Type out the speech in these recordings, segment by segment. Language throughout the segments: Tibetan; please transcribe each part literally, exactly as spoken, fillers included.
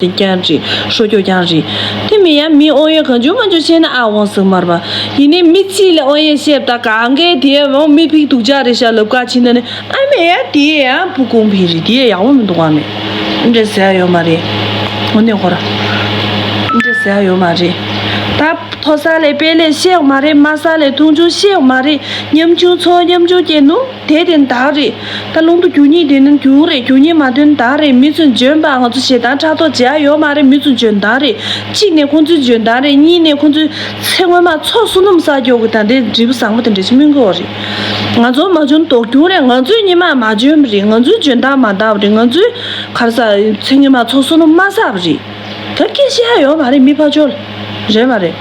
ཅན་རྐྱང་རེད། ཧྲོ་ཀྱོ་རྐྱང་རེད། དེ་མིན་ཡང་མི་ཨོ་ཡོད་གང་བྱུང་མང་བྱུང་བཤད་ན་ཨ་འོང་ཟེར་མར་བ། ཡིན་ནའི་མི་ཚིག་ལ་ཨོ་ཡོད་བཤད་ད་གང་གའི་དེ་འོང་མི་ཕིག་སྡུག་ཅག་རེད་ཤག་ལབ་ཀ་ཕྱིན་ན་ནི་ཨ་མེ་ཡ་དེ་ཡང་བུ་ཀུང་ཕིག་རེད། དེ་ཡག་པོ་མི་འདུག་ཨ་མེ། འདྲ་ཟེར་ཡ་ཡོད་མ་རེད། འོ་ནི་ཧོ་ར། འདྲ་ཟེར་ཡ་ཡོད་མ་རེད། ད་མཐོ་ས་ལས་དཔེ་ལས་ཤེས་མ་རེད། དམའ་ས་ལས་མཐོང་ཆུང་ཤེས་མ་རེད། ཉམ་ཆུང་ཚོ་ཉམ་ཆུང་སྐྱེ་ནུ། དེ་དེ་བདག་རེད། ད་ལུང་དུ་རྒྱུ་ཉིད་དེ་ནི་རྒྱུ་རེད། རྒྱུ་ཉིད་མ་དོན་བདག་རེད། མི་ཚོས་འཇོན་པ་ང་ཚོ་ཞེ་སྡང་ཕྲག་དོག་བྱེད་ཡ་ཡོད་མ་རེད། མི་ཚོ་འཇོན་ཐང་རེད། གཅིག་ནས་ཁོང་ཚོའི་འཇོན་ཐང་རེད། གཉིས་ནས་ཁོང་ཚོའི་ཚེ་སྔོན་མ་ཚོགས་བསོད་ནམས་བསགས་རྒྱུ་གི་ད་ལྟའི་འབྲས་བུ་བཟང་པོ་དེ་འདྲ་ཞིག་སྨིན་གི་ཡོད་རེད། ང་ཚོ་མ་བྱུང་དོགས་རྒྱུ་རེད། ང་ཚོའི་སྔོན་མ་མ་འཇོན་པ་རེད། ང་ཚོའི་འཇོན་ཐང་མ་དག་པ་རེད། ང་ཚོའི་ག་རེ་ཟ་ཚེ་སྔོན་མ་ཚོགས་བསོད་ནམས་མ་བསགས་པ་རེད། ད་སྐད་ཆ་ཡ་ཡོད་མ་རེད། མི་ཕར་ཕྱོགས་ལ་རེད་མ་རེད།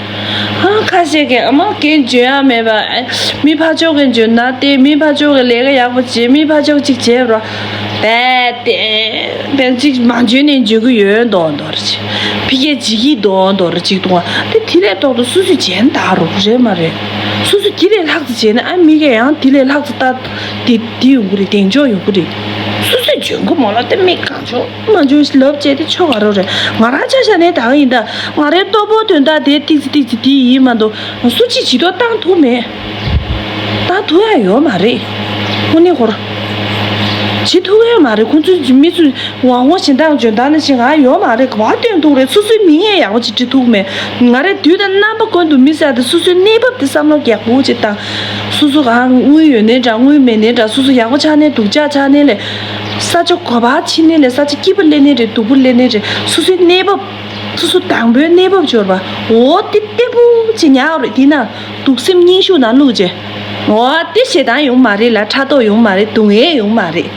ཨ་ཁ་ཤས་ཀྱིས་ཨ་མ་རྒན་འཇོན་ཡ་མེད་པ། མི་ཕར་ཕྱོགས་ཀྱི་འཇོན་ན་དེ་མི་ཕར་ཕྱོགས་ཀྱི་ལས་ཀ་ཡག་པོ་བྱེད། མི་ཕར་ཕྱོགས་གཅིག་བྱས་རོ། དེ་དེ་དེ་གཅིག་མ་འཇོན་ནས་འཇོན་གི་ཡོད་མདོག་མདོག་རེ་བྱེད། ཕི་སྐད་བྱེད་ཀྱི་མདོག་མདོག་རེ་གཅིག་གཏོང་བ་དེ་དེ་ལས་ལྡོག་ཏུ་སོ་སོས་བྱས་ན་ད་རུང་རེད་མ་རེད། སོ་སོས་དེ་ལས་ལྷག་ཙམ་བྱས་ན་ཨ་མི་གས་ཡང་དེ་ལས་ལྷག་ཙམ་ལྟ་དེ་དེ་ཡོང་གི་རེད། གདེང་འཇོག་ཡོང་གི་རེད། སོ་སོས་འཇོན་གི་མོ་ལ་དེ་མི་གང་ཆོག་མ་འཇོན་ལབ་བྱས་ཏེ་ཆོ་ག་རོ་རེད། ང་རང་ཆ་བཞག་ནས་ད་ག་ཡིན་ད། ང་རའི་ལྟོ་ཕོ་དོན་དག་དེ་ཏིག་ཙི་ཏིག་ཙི་དེ་ཡིན་མ་གཏོགས་སུ་གཅིག་བྱི་དོར་བཏང་ཐུབ་མེད། བཏང་ཐུབ་ཡ་ཡོད་མ་རེད། དངོས་གནས་ཧོར། བྱེད་ཐུབ་ཡ་མ་རེད། ཁོང་ཚོའི་མི་ཚོས་ཝང་ཧོ་གཞན་དག་འཇོན་ཐང་ནི་ཞིག་ང་ཡོད་མ་རེད། ག་པར་སྟོན་ཐུབ་རེད། སོ་སོའི་མིང་ཡང་ཡག་པོ་ཅིག་འབྲི་ཐུབ་མེད། ང་རའི་དུས་དང་རྣམ་པ་ཀུན་ཏུ་མི་ཟེར་དེ་སོ་སོའི་གནས་བབ་དེ་བསམ་བློ་ཡག་པོ་ཅིག་བཏང་། སོ་སོ་གང་དངུལ་ཡོད་ནའི་འདྲ་དངུལ་མེད་ནའི་འདྲ་སོ་སོ་ཡག་པོ་ཆགས་ནའི་སྡུག་ཅག་ཆགས་ནའི་ལས། ས་ཆ་ག་པར་ཕྱིན་ནའི་ལས། ས་ཆ་སྐྱིད་པོ་སླེབས་ནའི་རེད། སྡུག་པོ་སླེབས་ནའི་རེད། སོ་སོའི་གནས་བབ། སོ་སོ་དང་པོའི་གནས་བབ་འབྱོར་བ། འོ་དེ་བརྟན་པོ་ཅིག་ཉར་རེད། དེ་ན་སྡུག་སེམས་སྙིང་ཤུགས་ནང་བླུགས་རྗེས། འོ་དེ་ཞེ་སྡང་ཡོང་མ་རེད་ལ། ཕྲག་དོག་ཡོང་མ་རེད། སྡུག་བསྔལ་ཡོང་མ་རེད།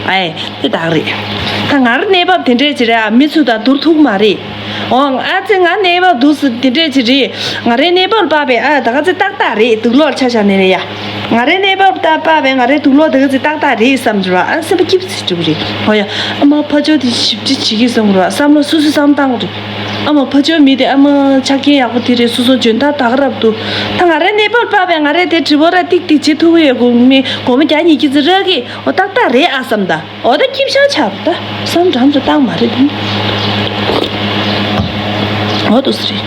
ཨེ་དེ་དག་རེད། ད་ང་རང་གནས་བབ་དེ་འདྲས་ཅིག་རེད། ཨ་མི་ཚོ་དང་བསྡུར་ཐུབ་མ་རེད། འོང་ཨ་ཙི་ང་གནས་བབ་འདུག་སེ་དེ་འདྲས་ཅིག་རེད། ང་རའི་གནས་བབ་ལ་དཔག་པའི་ཨ་ད་ག་ཚོད་ཏག་ཏག་རེད། སྡུག་ལོག་ཆ་བཞག་ནས་རེད་ཡ། ང་རའི་གནས་བབ་ལ་དཔག་པའི་ང་རའི་སྡུག་ལོག་ད་ག་ཚོད་ཏག་ཏག་རེད་བསམ་གྱི་རེད་བ། ཨ་སེམས་པ་སྐྱིད་པོ་ཞིག་འགྲོ་གི་རེད། འོ་ཡ། ཨ་མ་ཕ་ཇོ་དེ་ཞིབ་ཅིག་བྱེད་ཀྱི་བསམ་གྱི་རེད་བ། བསམ་བློ་སོ་སོས་བསམ་བཏང་གི་རེད། ཨ་མ་ཕ་ཇོ་མི་དེ་ཨ་མ་ཆ་རྐྱེན་ཡག་པོ་དེ་རེད། སོ་སོ་འཇོན་ཐང་ད་ག་རབ་འདུག་ད་ང་རའི་གནས་བབ་ལ་དཔག་པའི་ང་རའི་དེ་དྲི་བ་ར་ཏིག་ཏིག་བྱེད་ཐུབ་ཀྱི་ཡོད་གོ་མི་སྒོར་མོ་བརྒྱ་ཉིས་བརྒྱ་ཙི་རག་གི། འོ་ཏག་ཏག་རེད་ཨ་བསམ་ད། འོ་ད་སྐྱིད་ཤང་ཆགས་པ་ད་བསམ་འགྲམ་དུ་བཏང་མ་རེད་དམ། འོ་འདུག་སེ་རེད།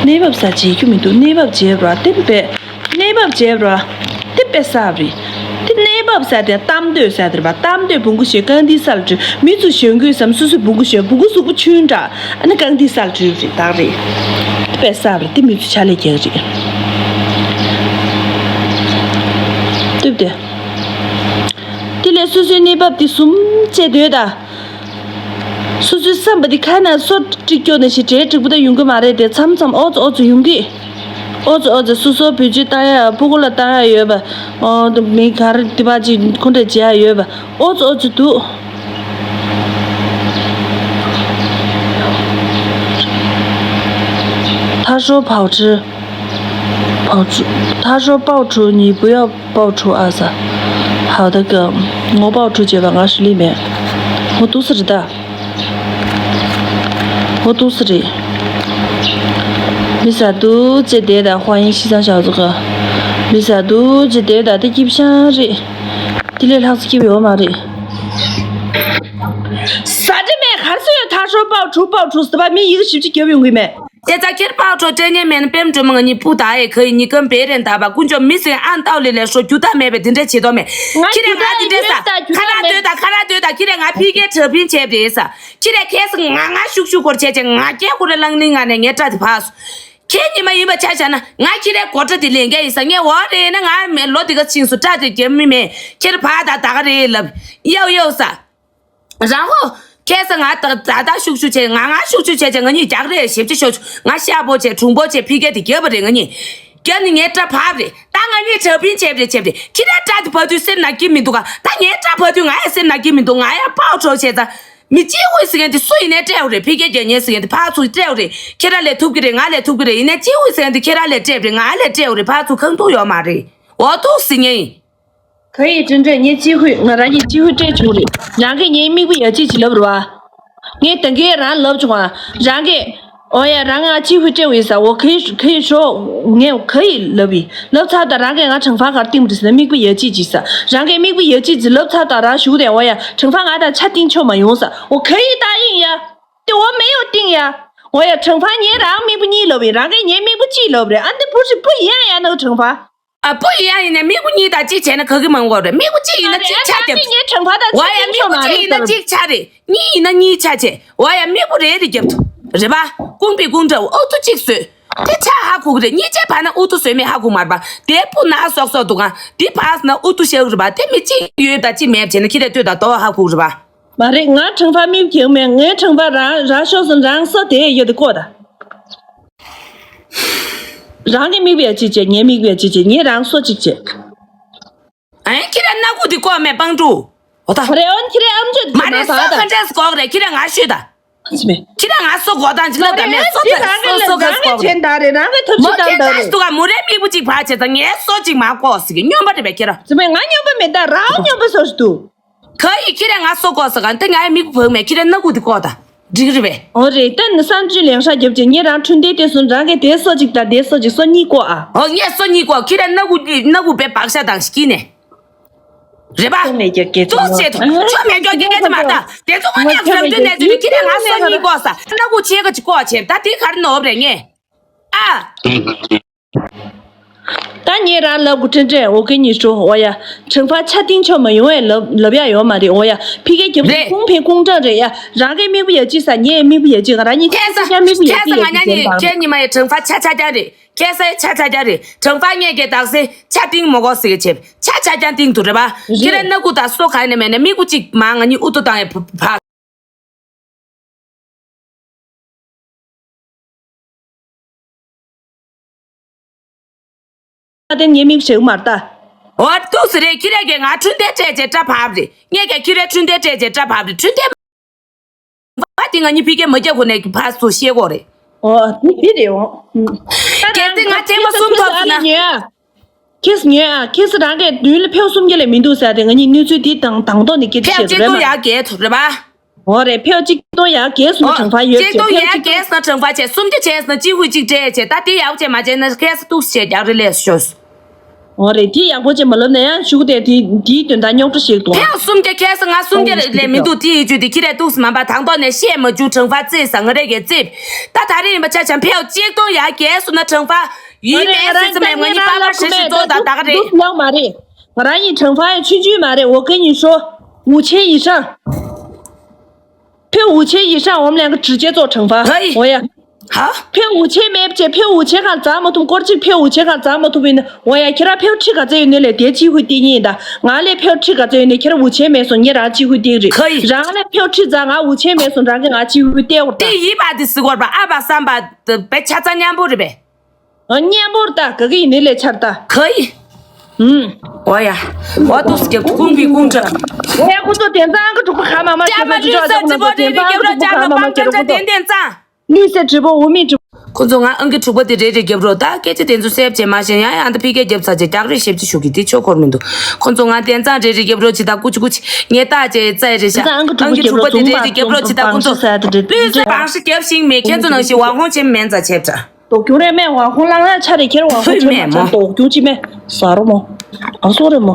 གནས་བབ་ས་བྱེད་རྒྱུ་མི་འདུག་གནས་བབ་བྱེད་རོགས་བསྟན་པས། གནས་བབ་བྱེད་རོགས། དེ་དཔེ་གསར་རེད། དེ་གནས་བབ་ས་དེ་གཏམ་འདོད་ས་དེ་རེད་པ། གཏམ་འདོད་བོང་གུ་ཞོན་རྐང་མཐིལ་ས་ལ་འགྲོ། མི་ཚོ་ཞོན་གོས་བསམ་སོ་སོའི་བོང་གུ་ཞོན། བོང་གུ་གཟུགས་པོ་ཆུང་དྲགས། ཨ་ནི་རྐང་མཐིལ་ས་ལ་འགྲོ་རེད། དག་རེད། དེ་དཔེ་གསར་རེད། དེ་མི་ཚོ་ཕྱག་ལས་རྒྱག་རེད། སྟོབས་དེ། དེ་ལས་སོ་སོའི་གནས་བབ་དེ་ཟུམ་བཅད་སྡོད་ད། སོ་སོའི་བསམ་པ་དེ་ཁ་ནས་སོ་དཀྲིག་སྐྱོ་ནས་ཞེ་དྲག་དྲིག་པོ་ད་ཡོང་གི་མ་རེད་དེ། མཚམས་མཚམས་ཨོ་ཙི་ཨོ་ཙི་ཡོང་གི། ཨོ་ཙི་ཨོ་ཙི་སོ་སོ་བེད་སྤྱོད་བཏང་ཡ་ཕྲུ་གུ་ལ་བཏང་ཡ་ཡོད་པ། ཨོ་མི་ག་རེ་དེ་བ་ཅིག་ཁོ་འདྲ་བྱེད་ཡ་ཡོད་པ། ཨོ་ཙི་ཨོ་ཙི་འདུག 他说跑车，跑车，他说报仇，你不要报仇啊撒。好的哥，我报仇去吧，我实力没。我肚子知道。 འོ་འདུག་སེ་རེད། མི་ཟ་འདུག་ཅེས་བསྡད་ད། 欢迎西藏小哥。མི་ཟ་འདུག་ཅེས་བསྡད་ད། དེ་སྐྱིད་པོ་ཤང་རེད། དེ་ལས་ལྷག་ཙམ་སྐྱིད་པོ་ཡོད་མ་རེད། ཟ་འདྲེ་མེད་གར་སོ་ཡོད། 他说报仇报仇 ཟེར་བ་མི་ཡི་གེ་ཞིབ་ཅིག་རྒྱབ་ཡོང་གི་མེད། 现在 ཁྱེད་报仇 སྤྲད་མཁན་མེད་ན་པེམ་སྒྲོལ་མ་ང་གཉིས་不打也可以། 你跟别人打吧。 དཀོན་མཆོག་མི་ཟེར་ཨ་མདའ་ལས་ལས་སོ་རྒྱུ་དག་མེད་པའི་དེ་འདྲ་བྱེད་དོ་མེད། ཁྱེད་རང་ང་དེ་འདྲ་ཟ། ཁ་ར་སྡོད་ད། ཁ་ར་སྡོད་ད། ཁྱེད་རང་ང་ཕི་གའི་དྲ་འཕིན་བྱས་པ་རེད་ཟ། ཁྱེད་རང་ཁ་སང་ང་ང་ཤུག་ཤུག་སྐོར་བྱས་བྱས་ང་སྐད་ཁོ་ར་ལང་ལིང་ང་ནས་ངའི་སྐྲ་དེ་ཕག་སོང་། ཁྱེད་ཉི་མ་ཡིན་པ་ཆ་བཞག་ན་ང་ཁྱེད་རའི་སྒོ་སྐྲ་དེ་ལེན་མཁན་ཡིན་ས། ངས་འོ་རེད་ན་ང་མེད་ལོ་དེ་ག་ཕྱིན་སོང་། སྐྲ་དེ་རྒྱབ་མི་མེད། ཁྱེད་ར་ཕག་ད་ད་ག་རེད་ལབ། གཡོ་གཡོ་ཟ། རང་ཧོ། ཁ་སང་ང་ད་ད་ད་ཤུག་ཤུག་བྱས། ང་ང་ཤུག་ཤུག་བྱས་བྱས་ང་གཉིས་རྒྱག་རེས་ཞེ་པོ་ཅིག་ཤོར་བྱུང་། ང་ཤ་པོ་བྱས་གྲུང་པོ་བྱས་ཕི་གའི་དེ་རྒྱབ་པ་རེད། ང་གཉིས་རྒྱབ་ནི་ངའི་སྐྲ་ཕག་པ་རེད། ད་ང་གཉིས་དྲ་འཕིན་བྱས་པ་རེད། བྱས་པ་རེད། ཁྱེད་རའི་སྐྲ་དེ་བར་དུ་སེམས་ནང་སྐྱིད་མི་འདུག་ག་ད་ངའི་སྐྲ་བར་དུ་ང་ཡང་སེམས་ནང་སྐྱིད་མི་འདུག་ང་ཡང་པའོ་ཁྲོ་བྱས་ཙང་། མི་གཅིག་པུ་ཟེར་མཁན་དེ་སུ་ཡིན་ནའི་སྤྲད་དགོས་རེད། ཕི་གའི་རྒྱབ་ཉེ་ཟེར་མཁན་དེ་ཕར་ཚུར་སྤྲད་དགོས་རེད། ཁྱེད་རང་ལས་ཐུབ་ཀྱི་རེད། ང་ལས་ཐུབ་ཀྱི་རེད། ཡིན་ནའི་གཅིག་པུ་ཟེར་མཁན་དེ་ཁྱེད་རང་ལས་སྤྲད་པ་རེད། ང་ལས་སྤྲད་དགོས་རེད། ཕར་ཚུར་ཁེངས་ཐུབ་ཡོད་མ་རེད། འོ་འདུག་ཟེར་མཁན་ཡིན། 可以真正 ངས་གཅིག་ཧུད་ང་རང་གཉིས་གཅིག་ཧུད་སྤྲད་བྱུང་རེད། རང་གིས་ངའི་མིག་དཔེ་ཡ་གཅིག་ཅིག་ལབ་རེད་བ། ངས་ད་གིན་རང་ལབ་བྱུང་བ། རང་གིས། འོ་ཡ་རང་ང་གཅིག་ཧུད་སྤྲད་འོས་ས། 我可以，可以说 ངས་可以 ལབ་ཡིན། ལབ་ཚར་ད་རང་གིས་ང་ཁྲང་ཧྥང་གར་བསྟིམ་རེད་ཟེར་ན་མིག་དཔེ་ཡ་གཅིག་ཅིག་ཟ། རང་གིས་མིག་དཔེ་ཡ་གཅིག་ཅིག་ལབ་ཚར་ད་རང་གཞུག་དེ་འོ་ཡ་ཁྲང་ཧྥང་ང་དང་ཆ་བསྟིམ་ཆོག་མ་ཡོང་ས། 我可以答应呀对我没有定呀。我呀，惩罚你让咪不你了呗，让给你咪不记了呗，俺的不是不一样呀，那个惩罚。 ཨ། སྤུ་ཡིན་ཡང་ཡིན་ནའི་མིག་པོ་གཉིས་དང་གཅིག་བྱས་ན་ག་གི་མང་བ་རེད། མིག་པོ་གཅིག་ཡིན་ན་གཅིག་ཆ་རྒྱབ། ངའི་ཁྲང་ཕ་དང་ཨོ་ཡ། མིག་པོ་གཅིག་ཡིན་ན་གཅིག་ཆ་རེད། གཉིས་ཡིན་ན་གཉིས་ཆ་བྱས། ཨོ་ཡ། མིག་པོ་རེ་རེ་རྒྱབ་ཐུབ་རེད་པ། ཀུང་པི་ཀུང་འདྲ་བོ་ཨུ་ཐུ་གཅིག་བཟོས། དེ་ཆ་ཧ་གོ་གི་རེད། གཉིས་ཆའི་བར་ན་ཨུ་ཐུ་བཟོས་མེད་ཧ་གོ་མ་རེད་པ། དེ་སྤུ་ན་སོག་སོག་འདུག་ག། དེ་ཕར་ན་ཨུ་ཐུ་ཤ་གི་རེད་པ། དེ་མི་གཅིག་ཡོད་དང་གཅིག་མེད་བྱས་ན་ཁྱི་རེ་ལྟོས་དང་དོ་ཧ་གོ་གི་རེད་པ། མ་རེད། ང་ཁྲང་ཕ་མིག་གྱེར་མེད། ངའི་ཁྲང་ཕ་རང་རང་ཤོག་སོང་། རང་སོ་དེ་ཡོད་དེ་ཀོ་ད། རང་གི་མིག་པའི་གཅིག་བྱས། ངའི་མིག་པའི་གཅིག་བྱས། ངས་རང་སོ་གཅིག་བྱས། ཨེ། ཁྱེད་རང་སྣ་ཁུག་དེ་ཀོ་མེད་པང་ཀྲུ། འོ་ད། རེ་འོན་ཁྱེད་རང་ཨམ་ཅོག་དེ་མ་རེད། མ་སོ་ག་འདྲས་གོག་རེད། ཁྱེད་རང་ང་ཤོད་ད། ཨ་ཙི་མེད། ཁྱེད་རང་ང་སོ་གོ་དང་ཅིག་ལ་ད་མེད། སོ་ད་སོ་སོ་ག་གོག་རེད། ད་རེད། རང་གི་ཐབས་ཤེས་བཏང་ད་རེད། ཁྱེད་རང་སོ་ག་མུ་རེ་མིག་པོ་གཅིག་ཕར་བྱས་ད་ངའི་སོ་གཅིག་མ་གོག་ཟིག་གི་སྨྱོན་པ་རེད་པས་ཁྱེད་རང་། ཨ་ཙི་མེད། ང་སྨྱོན་པ་མེད། ད་རང་སྨྱོན་པ་སོ་ཞིག་འདུག་ག་ཡི། ཁྱེད་རང་ང་སོ་གོ་ས་ག་འདི་ངའི་མིག་བུ་མེད། ཁྱེད་རང་སྣ་ཁུག་འདི་ཀོ་ད། འགྲིག་རེད་པས། འོ་རེད། ད་ནི་བསམ་ཚུལ་ལེང་ཤ་རྒྱབ་ཅིག་ངས་རང་འཕྲུལ་འདེད་དེ་སོང་། རང་གི་དེ་སོ་གཅིག་དང་དེ་སོ་གཅིག་སོ་གཉིས་ཀོ་ཨ། འོ་ངས་སོ་གཉིས་ཀོ། ཁྱེད་རང་སྣ་ཁུག་འདི་སྣ་ཁུག་པའི་བག་ཤ་དང་ཤི་ནས། རེད་པ། ཁྱོད་མེད་ཀྱག་སྐད་ཆ། ཏོག་ཙམ་ཐོག་ཁྱོད་མེད་ཀྱག་སྐད་ཆ་མ་ད། དེ་ཚོ་ང་ངས་རང་འདོད་ནས་ཚུལ་ཁྱེད་རང་ང་སོ་གཉིས་ཀོ་ས། སྣ་ཁུག་ཆེ་ག་ཅིག་ཀོ་བྱས། ད་དེ་ག་རེ་ནོར་རེད་ངས། ཨ། ད་ངས་རང་ལབ་དགོས་དྲན་དྲན། འོ་གེ་ཉི་ཧྲོ། འོ་ཡ། ཁྲང་ཕ་ཆ་ཏིང་ཆོ་མ་ཡོང་བས་ལབ་ལབ་ཡ་ཡོད་མ་རེད། འོ་ཡ། ཕི་གེ་རྒྱབ་རེད། ཁུང་ཕེ་ཁུང་ཀྲང་རེད་ཡ། རང་གི་མིག་པོ་ཡ་གཅིག་ས། ངའི་མིག་པོ་ཡ་གཅིག་ང་རང་གཉིས་ཁྱེད་ས་ཁྱེད་ས་མིག་པོ་ཡ་ཁྱེད་ས་གཅིག་ང་ཡ་གཉིས་གཅིག་ཁྱེད་གཉིས་མ་ཡ་ཁྲང་ཕ་ཆ་ཆ་རྒྱ་རེད། ཁྱེད་ས་ཡ་ཆ་ཆ་རྒྱ་རེད། ཁྲང་ཕ་ངས་གེ་དག་སེ་ཆ་ཏིང་མོ་གོ་ཟེར་གེ་བྱེད། ཆ་ཆ་རྒྱ་ཏིང་དུ་རེད་པ། རེད། ཁྱེད་ར་སྣ་ཁུག་དང་སོ་ག་ནས་མེད་ནས་མིག་པོ་གཅིག་མ་ང་གཉིས་ཨུ་ཏུ་བཏང་ཡ་ཕ། ཨ་དེ་ངའི་མིག་ཞེའུ་མར་ལྟ། འོ་ཏོག་ཙམ་རེད། ཁྱི་རེ་གས་ང་འཕྲུལ་འདེད་སྤྲད་བྱས་སྐྲ་ཕབ་རེད། ངས་ཀྱང་ཁྱི་རེ་འཕྲུལ་འདེད་སྤྲད་བྱས་སྐྲ་ཕབ་རེད། འཕྲུལ་འདེད་བ་དེ་ང་གཉིས་ཕི་གེ་མ་རྒྱག་གོང་ནས་ཕར་ཚུར་བཤད་དགོས་རེད། འོ་དེ་དེ་རེད་འོ། གལ་ཏེ་ང་ཐེངས་མ་གསུམ་ཐོབ་ཟིན་ན། ཁྱེད་ཉོས་ཨ། ཁྱེད་རང་གིས་མདུན་ལ་ཕེའུ་གསུམ་བརྒྱ་ལས་མི་འདུག་ཟེར་ཏེ་ང་གཉིས་གནས་ཚུལ་འདི་དང་དང་ཐོག་ནས་སྐད་ཆ་ཕེའུ་བཤད་གཅིག་རེད་ཏུ་མ། ཡར་བརྒལ་ཐུབ་རེད་པ། འོ་རེད། ཕེའུ་གཅིག་ཏུ་ཡར་བརྒལ་སོང་ན། ཨོ། གྲངས་ཀ་ཡོད་གཅིག་ཏུ་ཕེའུ་ཡར་གཅིག་ཏུ། བརྒལ་སོང་ན་གྲངས་ཀ་བྱས། སུམ་བརྒྱ་བྱས་སོང་ན་གཅིག་ཧུད་གཅིག་སྤྲད་བྱས། ད་དེ་ཡག་བྱས་མ་བྱས་ན་ཁ་སང་ཏོག་ཙམ་བྱས་རྒྱག་རེ་ལས་ཤོག་འོ་རེད། དེ་ཡག་པོ་བྱས་མ་ལབ་ན་ཡང་ཞུ་གི་དེ་དེའི་དོན་དག་རྙོག་དྲ་ཞིག་འདུག་ཕེའུ་སུམ་བརྒྱ་ཁ་སང་ང་སུམ་བརྒྱ་ལས་མི་འདུག་དེ་ཡིན་རྒྱུ་དེ་ཁྱི་རེ་ཏོག་ཙམ་མ་པ་དང་ཐོག་ནས་བཤད་མ་རྒྱུ། གྲངས་ཀ་བརྩེས་ས་ང་རེ་གས་བརྩེས། ད་ད་རེས་ཡིན་པ་ཆ་ཆང་ཕེའུ་གཅིག་ཏུ་ཡར་བརྒལ་སོང་ན་གྲངས་ཀ་ཡིན་མེད་སེ་ཚེ་མེད། ང་གཉིས་པ་པ་ཧྲི་ཧྲི་ཙོ་ད་ད་ག་རེད། ང་རང་གཉིས་གྲངས་ཀ་ཡང་ཆུང་ཆུང་མ་རེད། འོ་གེ་ཉི་ཧྲོ། 五千以上། 五千以上我们两个直接做惩罚。 ཧེ། འོ་ཡ། ཧ། 五千མེད་བྱས། 五千གང་འཛེགས་མ་ཐུབ། སྐོར་གཅིག་ཕེའུ་འུ་ཆེ་གང་འཛེགས་མ་ཐུབ་ཡིན་ན། འོ་ཡ། ཁྱེད་རང་ཕེའུ་ཁྲི་ག་ཚོད་ཡོད་ནི་ལས་དེ་གཅིག་ཧུད་སྟེར་ངེས་ཡིན་ད། ང་ལས་ཕེའུ་ཁྲི་ག་ཚོད་ཡོད་ནི་ཁྱེད་རང་འུ་ཆེ་མེད་སོང་ངས་རང་གཅིག་ཧུད་སྟེར་གི་རེད། ཁ་ཡི། རང་ལས་ཕེའུ་ཁྲི་འཛེགས་ང་འུ་ཆེ་མེད་སོང་རང་གིས་ང་གཅིག་ཧུད་སྟེར་འོ་ད། དེ་ཡིན་པ་དེ་སི་གོར་པ་ཨ་བ་སམ་པ་དེ་བས་ཆ་ཚང་མཉམ་པོ་རེད་པས། ཨ། མཉམ་པོར་ལྟ། ག་གི་ཡིན་ནི་ལས་ཆར་ལྟ། ཁ་ཡི། ཨུམ། འོ་ཡ། འོ་ཏོག་ཙམ་རྒྱབ་ཏུ་ཀུང་གི་ཀུང་ཁྲ། འོ་ཡ། ཁོ་ཚོ་དེ་ཚང་གི་གྲོགས་པོ་གང་མང་མང་རྒྱབ་རོགས། ཅི་ཅོག་ཅོག་ནང་དེ་ཚང་གི་གྲོགས་པོ་གང་མང་མང་རྒྱབ་རོགས། ཁོ་ཚོ་གང་མང་མང་རྒྱབ་རོགས། ཁོ་ཚོ། ལུས་སེ་བྲིས་པོ་འུ་མི་བྲིས། ཁོ་ཚོ་ང་ཨང་གི་དྲུག་པ་དེ་རེ་རེ་རྒྱབ་རོགས། ད་སྐད་ཆ་དེ་ཚོ་སེབ་བྱས་མ་ཤེས་ཡང་ཡང་ད་ཕི་གེ་རྒྱབ་ཚར་རྗེས་རྒྱག་རེས་ཞེབ་ཅིག་ཞུ་གི་དེ་ཆོ་འཁོར་མི་འདུག་ཁོ་ཚོ་ང་དེ་ཚང་རེ་རེ་རྒྱབ་རོགས་ཅི་ད་ཀུ་ཅི་ཀུ་ཅི་ངས་ད་ཅེ་ཙ་རེ་ཤ། ཨང་གི་དྲུག་པ་རྒྱབ་རོགས། ཨང་གི་དྲུག་པ་དེ་རེ་རེ་རྒྱབ་རོགས་ཅི་ད་ཁོ་ཚོ། ལུས་སེ་བང་ཤི་རྒྱབ་ཤིང་མེད། ཁྱེད་ཚོ་ནང་བཞིན་ཝང་ཧོང་ཆེན་མེན་ཙ་ཆེབ་ཏྲ། དོག་རྒྱུ་རེད་མེད། ཝང་ཧོང་ལང་ལ་ཆ་རེ་ཁྱེར་ཝང་ཧོང་ཆེན་མེད་མོ། དོག་རྒྱུ་ཅི་མེད། ཟ་རོ་མོ། ཨ་སོ་རེ་མོ།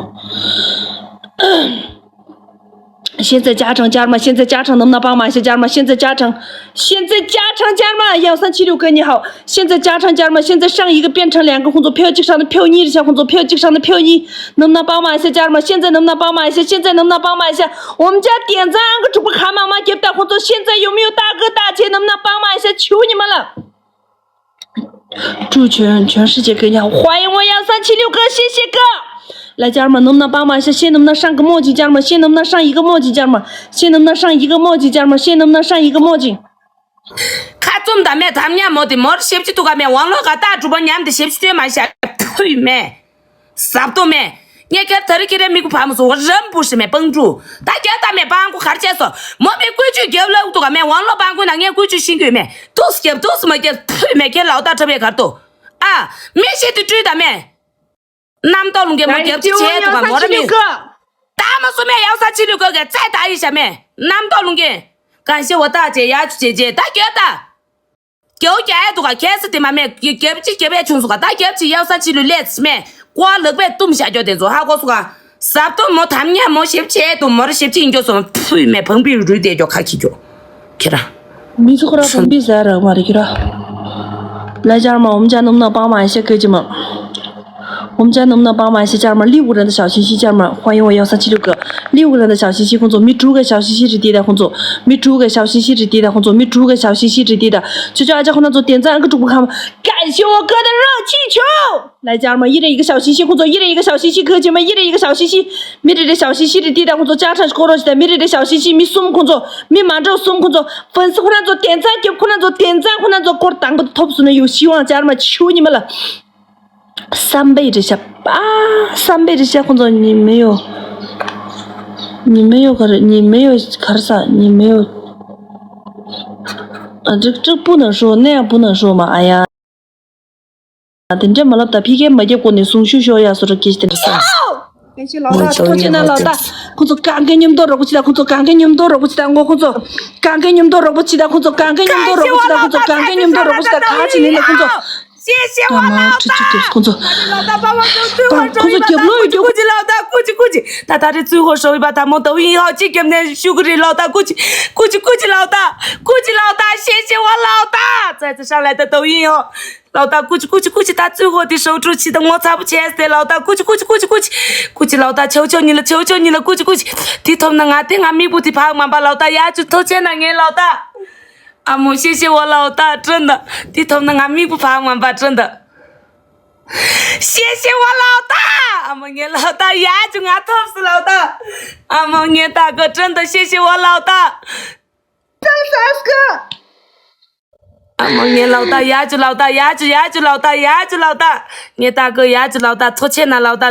现在加成加码，现在加成能不能帮忙一下？加码，现在加成，现在加成加码，幺三七六哥你好，现在加成加码，现在上一个变成两个工作，票这上的票你一下工作，票这上的票你，能不能帮忙一下？加码，现在能不能帮忙一下？现在能不能帮忙一下？我们家点赞个主播卡妈妈给大工作，现在有没有大哥大姐能不能帮忙一下？求你们了！ 祝全全世界更好，欢迎我幺三七六哥，谢谢哥。来，家人们，能不能帮忙一下？先能不能上个墨镜，家人们？先能不能上一个墨镜，家人们？先能不能上一个墨镜，家人们？先能不能上一个墨镜？ཁ་བཙུམ་དང་མེད་དམ་ཉམས་མོ་དེ་མོར་ཞེབ་ཅི་ཐུག་ག་མེད། ཝང་ལོ་ག་ད་གྲུ་པོ་ཉམས་དེ་ཞེབ་ཅི་སྟོན་མ་ཤ་ཕུས་མེད། ཟབ་ཏོ་མེད། ངས་ཁྱེར་ད་རི་ཁྱེར་རེ་མིག་པོ་ཕམ་སོང་། རམ་བུ་ཧྲི་མེད་སྤང་ཕྲུག་ད་རྒྱ་ད་མེད་སྤང་ཁུ་གར་བྱས་སོ། མོ་མི་ཀུ་ཅུ་རྒྱབ་ལ་འུ་ཐུག་ག་མེད། ཝང་ལོ་སྤང་ཁུ་ན་ངས་ཀུ་ཅུ་ཤིང་ཀུ་མེད། ཏུགས་རྒྱབ་ཏུགས་མ་རྒྱབ་ཕུས་མེད། ཁྱེར་ལའོ་ད་ཁྲབ་ཡས་གར་ཏོ། ཨ། མི་ཤེས་དུ་སྤྲུལ་ད་མེད། རྣམ་རྟོག་ལུང་གེ་མོ་རྒྱབ་ཅི་བྱས་འདུག་ག་མོ་ར་མི། ད་མ་སོ་མེད་ཡག་ས་ཆི་ལུ་གོ་གེ་ཚད་ད་ཡི་ཤ་མེད། རྣམ་རྟོག་ལུང་གེ། གང་ཤེས་འོ་ད་བྱས་ཡ་ཆུ་བྱས་བྱས་ད་རྒྱབ་ད། རྒྱབ་རྒྱ་ཡ་འདུག་ག་ཁྱེད་སི་དེ་མ་མེད་རྒྱབ་ཅི་རྒྱབ་ཡ་ཆུང་སོ་ག་ད་རྒྱབ་ཅི་ཡག་ས་ཆི་ལུ་ལས་མེད། ཀོ་ལག་པས་བཏུམ་བཞག་རྒྱོ་དེ་ཚོ་ཧ་གོ་སོ་ག་ཟབ་ཏོ་མོ་དམ་ཉ་མོ་ཞེབ་ཆེ་དུ་མོ་ར་ཞེབ་ཆེ་ཡིན་རྒྱོ་སོ་ཕུས་མེད་བང་པི་རུས་དེ་རྒྱོ་ཁ་ཁྱི་རྒྱོ། ཁྱེད་རང་། མི་ཚོ་ཁོ་རང་བོམ་པི་ཟ་རག་མ་རེད་ཁྱོད་ར། 来家人们，我们家能不能帮忙一下，哥姐们？我们家能不能帮忙一下，家人们？ 礼物人的小心心，家人们，欢迎我幺三七六哥。礼物人的小心心，工作，没猪给小心心，弟弟的工作，没猪给小心心，弟弟的，没猪给小心心，弟弟的。求求阿家伙那做点赞，个主播看吗？感谢我哥的热气球。 来，家人们，一人一个小心心，工作，一人一个小心心，哥姐们，一人一个小心心。没人的小心心，弟弟的工作，加上是可乐的，没人的小心心，没送工作，没满洲送工作，粉丝可能做点赞，给可能做点赞，可能做过当个 top 数呢，有希望，家人们，求你们了。三倍之下，啊，三倍之下，工作你没有，你没有可是你没有可是啥，你没有，啊，这这不能说，那样不能说嘛，哎呀。 དེ་འདྲ་མ་ལབ་ད་ཕི་ཁའི་མ་རྒྱབ་གོ་ནས་གསུང་ཤུགས་ཤོར་ཡ་སོ་ར་སྐད་ཆ་དེ་འདྲ་ས། ཀན་ཤི་ལགས་ད་ཐུགས་རྗེ་གནང་ལགས་ད། ཁོང་ཚོ་གང་གའི་མཉམ་དུ་རོགས་པ་བྱེད་ད། ཁོང་ཚོ་གང་གའི་མཉམ་དུ་རོགས་པ་བྱེད་ད། ངོ་ཁོང་ཚོ་གང་གའི་མཉམ་དུ་རོགས་པ་བྱེད་ད། ཁོང་ཚོ་གང་གའི་མཉམ་དུ་རོགས་པ་བྱེད་ད། ཁོང་ཚོ་གང་གའི་མཉམ་དུ་རོགས་པ་བྱེད་ད། གང་ཅི་ནས་ལ་ཁོང་ཚོ། 谢谢我老大。 ཁོང་ཚོ་རྒྱབ་ལོག་ཡོད་རྒྱུ། 顾及老大，顾及顾及。ད་ད་རེ་最后收一把ད་མོ་抖音号ཅིག་རྒྱབ་ནས་ཞུ་གི་རེད་ལགས་ད། 顾及顾及顾及老大，顾及老大，谢谢我老大。再次上来的抖音号。 ལགས་ད། 顾及顾及顾及ད་最后དེ་收出去ད་ངོ་ཚ་པོ་བྱས་ཏེ་ལགས་ད། 顾及顾及顾及顾及 顾及ལགས་ད། 求求你了，求求你了， 顾及顾及དེ་ཐོབ་ན་ང་དེ་ང་མིག་པོ་དེ་ཕག་མ་པ་ལགས་ད། ཡ་ཅུ་ཐོ་ཆེ་ན་ངའི་ལགས་ད། ཨ་མོ་谢谢我老大，真的。དེ་ཐོབ་ན་ང་མིག་པོ་ཕག་མ་པ་真的。谢谢我老大。ཨ་མོ་ངའི་ལགས་ད། ཡ་ཅུ་ང་ཐོབ་སོང་ལགས་ད། ཨ་མོ་ངའི་ད་གོ་真的谢谢我老大。 ཨ་མ་ངའི་ལགས་ད། ཡ་ཅུ་ལགས་ད། ཡ་ཅུ་ཡ་ཅུ་ལགས་ད། ཡ་ཅུ་ལགས་ད། ངའི་ད་གོ་ཡ་ཅུ་ལགས་ད། ཐོ་ཆེ་ན་ལགས་ད།